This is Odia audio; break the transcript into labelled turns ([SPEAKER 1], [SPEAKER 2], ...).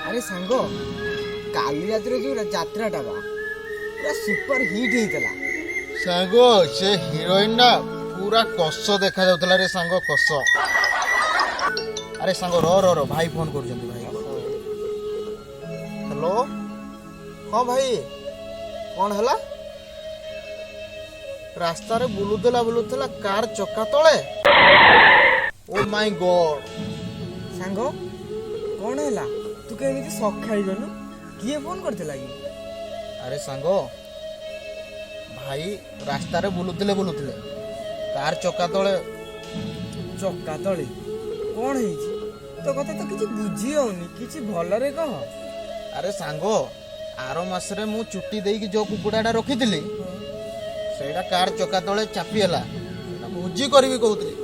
[SPEAKER 1] ଆରେ ସାଙ୍ଗ, କାଲି ରାତିରେ ଯୋଉ ଯାତ୍ରାଟା ବା ପୁରା ସୁପର ହିଟ୍ ହେଇଥିଲା।
[SPEAKER 2] ସାଙ୍ଗ, ସେ ହିରୋଇନ ନା ପୁରା କଷ ଦେଖା ଯାଉଥିଲା ରେ ସାଙ୍ଗ, କଷ। ଆରେ ସାଙ୍ଗ, ର ର ର, ଭାଇ ଫୋନ କରୁଛନ୍ତି ଭାଇ। ହ୍ୟାଲୋ, ହଁ ଭାଇ, କଣ ହେଲା? ରାସ୍ତାରେ ବୁଲୁଥିଲା ବୁଲୁଥିଲା କାର ଚକା ତଳେ? ଓ ମାଇ ଗଡ!
[SPEAKER 1] ସାଙ୍ଗ, କଣ ହେଲା? ତୁ କେମିତି ସକ୍ ଖାଇଗଲୁ? କିଏ ଫୋନ କରିଥିଲା କି?
[SPEAKER 2] ଆରେ ସାଙ୍ଗ, ଭାଇ ରାସ୍ତାରେ ବୁଲୁଥିଲେ ବୁଲୁଥିଲେ କାର ଚକା ତଳେ।
[SPEAKER 1] ଚକା ତଳେ କଣ ହେଇଛି? ତୋ କଥା ତ କିଛି ବୁଝି ହଉନି, କିଛି ଭଲରେ କହ।
[SPEAKER 2] ଆରେ ସାଙ୍ଗ, ଆର ମାସରେ ମୁଁ ଚୁଟି ଦେଇକି ଯୋଉ କୁକୁଡ଼ାଟା ରଖିଥିଲି, ସେଇଟା କାର ଚକା ତଳେ ଚାପି ହେଲା। ସେଇଟା ଭୋଜି କରିବି କହୁଥିଲି।